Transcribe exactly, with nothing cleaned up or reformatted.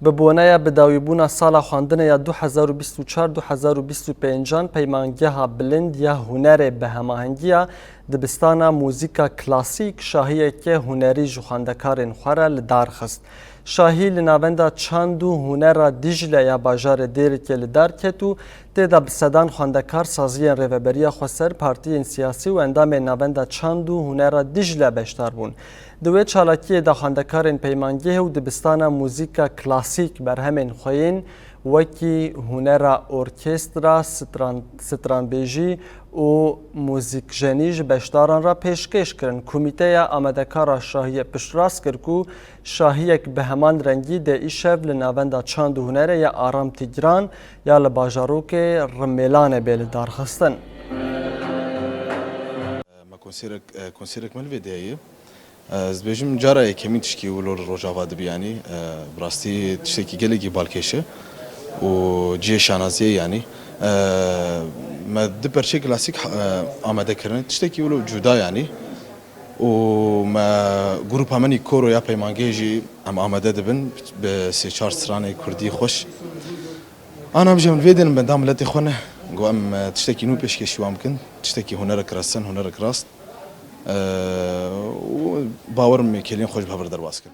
Bi boneya bidawîbûna sala xwendinê ya du hezar û bîst û çar du hezar û bîst û pêncan Peymangeha Bilind ya Hunerê bi hemahengiya Dibistana Muzîka Klasîk şahiyeke hunerî ji xwendekarên xwe re li dar xist. Şahî li Navenda Çand û Hunera Dîcle ya bajarê Dêrikê li dar ket û tê de bi sedan xwendekar, saziyên Rêveberiya Xweser, partiyên siyasî û endamên Navenda Çand û Hunera Dîcle beşdar bûn. Di wê çalakiyê de xwendekarên Peymangehê û Dibistana Muzîka Klasîk berhemên xwe yên wekî hunera orkestra, stran-, stranbêjî û muzîkjenî ji beşdaran re pêşkêş kirin. Komîteya amadekara şahiyê piştrast kir ku şahiyek bi heman rengî dê îşev li Navenda Çand û Hunerê ya Aram Tîgran ya li bajarokê Rimêlanê bê lidarxistin. Me konserek, e, konserek me li vê de heye. E, ez dibêjim cara yekemîn tişkî wilo li Rojava dibe, yanî, e, bi rastî tiştekî gelekî balkêş e û cihê şanaziyê, yanî. E, me du perçeyê klasîk, e, amade kirine, tiştekî wilo cuda, yanî. Û me, grupa min î koro ya Peymangehê jî em amade dibin bi sê çar stranê kurdî xweş. Ana em jî em li vê dênin benda miletê xwe ne. Go em, e, tiştekî nû pêşkêşî wan bikin. Tiştekî hunerek resen, hunerek rast. E, û bawer im kêliyên xwe ji bi hev re derbas kin.